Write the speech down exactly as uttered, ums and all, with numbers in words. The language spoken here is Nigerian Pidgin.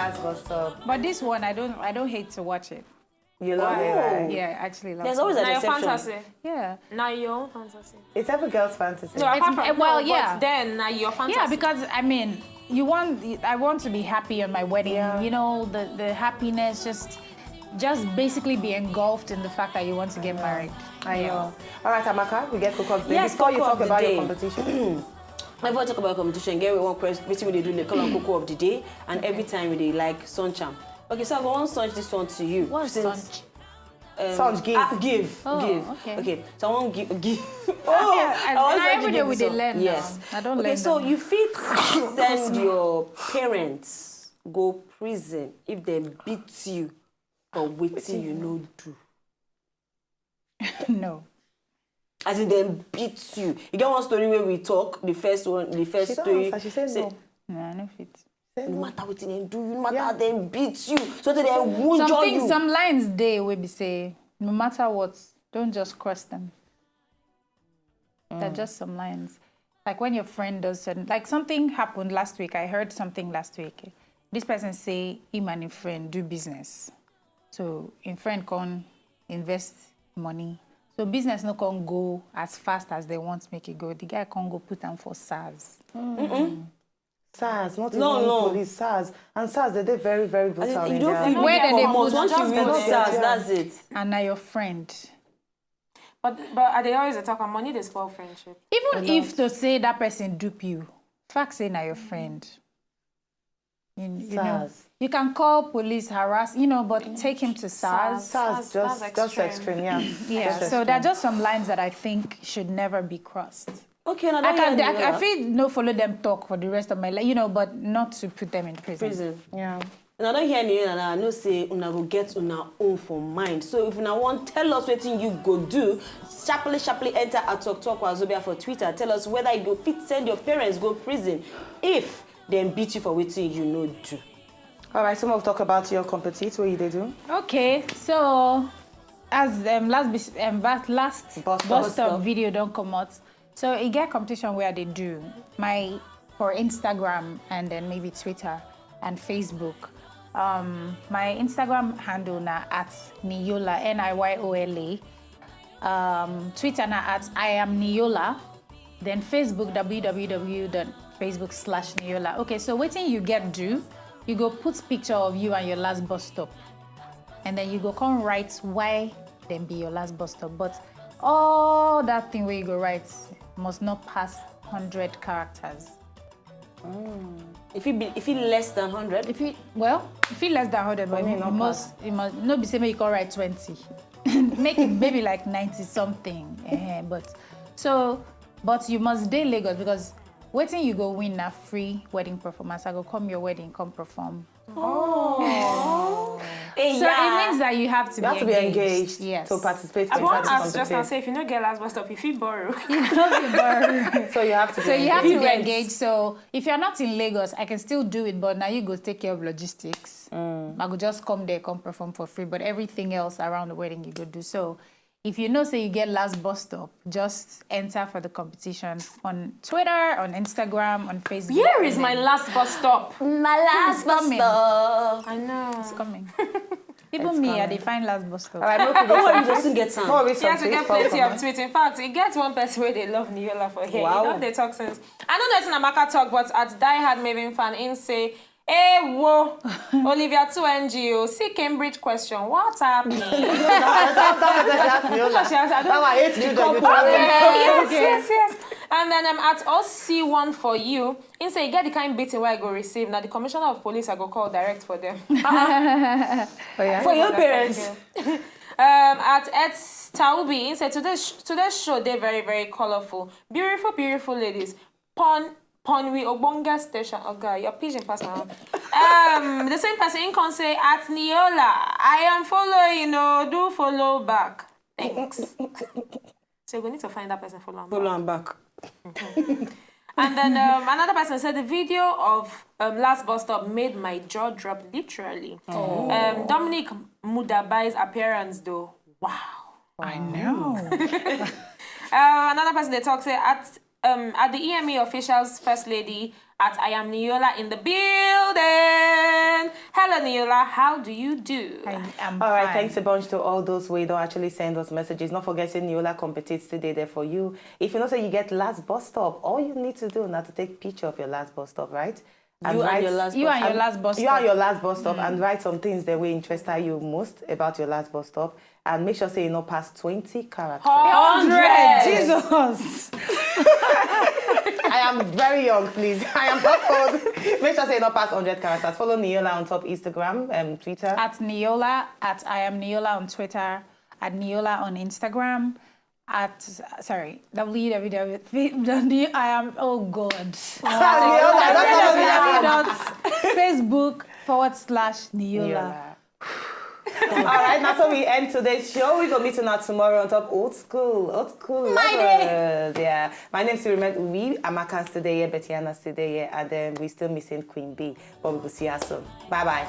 That's what's up. But this one, I don't, I don't hate to watch it. You love it, right? Yeah, I actually love There's it. always an Now your exception. fantasy. Yeah. Now your own fantasy. It's every girl's fantasy. No, apart from It's- well, no, yeah. But then now your fantasy. Yeah, because I mean, you want, I want to be happy on my wedding. Yeah. You know, the the happiness, just, just basically be engulfed in the fact that you want to get married. I know. All right, Amaka, we get cook of the day. Yes, Before you cook talk of the about day. Your competition, Before we talk about competition, get one question. Wetin we dey do, they call am cook of the day, and every time we dey like sunch am. Okay, so I go wan sunch this one to you. What's Since, sunch? Um, Sunch, give. Ah, give. Oh, give. Okay. Okay, so I wan give. give. Oh, Yeah, I wan and sunch every day give we this dey one. Learn now. Yes. I don't Okay, learn so now. You fit send your parents go prison if they beat you for wetin you no do. No. As in, dem beat you. You get one story where we talk, the first one, the first she don't story. Answer. She said say, no. No, I no fit. Say No no. Matter wetin dem do you, no matter how dem beat you, so that dem wound Some you. things, some lines dey wey be say, no matter what, don't just cross them. They're just some lines. Like when your friend does certain, like, something happened last week. I heard something last week. This person say him and him friend do business. So him friend can invest money. So business no can go as fast as they want make it go. The guy can go put am for SARS. SARS, not No, even no. Police, SARS. And SARS, they dey very, very As in, brutal you in don't there. feel Where good dem dey for months. put Once you just reach put it. SARS, that's it. And now your friend. But but I dey always dey talk am, money dey spoil friendship. Even if to say that person dupe you, fact say na your friend. You, you know, SARS. you can call police, harass, you know, but take him to SARS. SARS, That's- just, that's just extreme. Extreme, yeah. Yeah, Just so extreme. there are just some lines that I think should never be crossed. Okay, now I that can, you I, I feel no follow them talk for the rest of my life, you know, but not to put them in prison. Prison. Yeah. And I don't hear any and I know say una go get una own for mind. So if una wan tell us wetin you go do, sharply, sharply enter at Talk Talk Wazobia for Twitter. Tell us whether you go fit send your parents go prison if dem beat you for wetin you no do. All right, so we'll talk about your competition. What you dey do? Okay, so as um, last bis- um, but last Bus bus, stop. Stop video don't come out. So e get competition where they do my for Instagram and then maybe Twitter and Facebook. Um, my Instagram handle na at Niyola, N I Y O L A. Um, Twitter na at I am Niyola. Then Facebook, w w w dot facebook slash niyola. Okay, so wetin you get do, you go put picture of you and your last bus stop. And then you go come write why dem be your last bus stop. But all that thing where you go write must not pass hundred characters. If it be, if it less than hundred, If you, well, if you less than hundred, but me, you no must, you must not be say make you come write twenty. Make it maybe like ninety something. Eh, but so, but you must dey Lagos because wetin you go win na free wedding performance. I go come your wedding, come perform. Hey, So yeah. It means that you have to You have be to be engaged. Engaged Yes. To participate I in wan that ask just now competition. Say if you no get last bus stop, you fit borrow. So you have to be So you have to engaged. be engaged. So if you're not in Lagos, I can still do it, but now you go take care of logistics. I go just come there, come perform for free, but everything else around the wedding you go do. So if you know say you get last bus stop, just enter for the competition on Twitter, on Instagram, on Facebook. Here is and my then last bus stop. My last bus coming. stop. I know. It's coming. Even me, I dey find last bus stop. All right, no Don't problem. worry, you go soon get time. More read She has to something. Get plenty of tweets. In fact, e get one person wey dey love Niyola for here. Wow. You know they talk since. I don't know if Amaka talk, but at Die Hard Maven fan, im say, "Hey wo, Olivia two N G O, see Cambridge question. What happened?" She has, I That one, don't eight children, you Okay, travel. yes, yes, yes. And then I'm at O C one for you. He say, "Get the kind beating where I go receive. Now the commissioner of police I go call direct for them." Oh, yeah. For your parents. Um, at Ed Taubi, he said, "Today's, today's show, they're very, very colorful. Beautiful, beautiful ladies. Pon, Ponwi Ogbonge Station." Oh, God, your pigeon passed my own. Um, the same person in can say, "At Niola, I am following, oh, do follow back. Thanks." So you're going to need to find that person, follow am back. Follow am back. And then um, another person said the video of um, Last Bus Stop made my jaw drop literally. Um, Dominic Mudabay's appearance though. Wow. I know. Uh, another person they talk say at um, at the E M E Officials First Lady, at I am Niola in the building. Hello, Niola. How do you do? I am All right, fine. Thanks a bunch to all those who don't actually send us messages. Not forgetting Niola competes today there for you. If you know say you get last bus stop, all you need to do now to take picture of your last bus stop, right? You and your last You bus and your stop. last bus You stop. and your last bus stop and write some things that will interest you most about your last bus stop and make sure say you not pass twenty characters. Hundred. Jesus. I am very young, please. I am not old. Make sure say you not pass hundred characters. Follow Niola on top Instagram, um, Twitter. At Niola, at I am Niola on Twitter, at Niola on Instagram, at, sorry, www. I am, oh God. Niola, that's all of you. Dot Facebook forward slash Niola. All right, that's how we end today's show. We go meet you now tomorrow on top Old School, Old School Lovers. Yeah, my name is Sirimet Ubi. Amaka's today here, Betiana's today here, and then we still missing Queen B. But we will see you soon. Bye bye.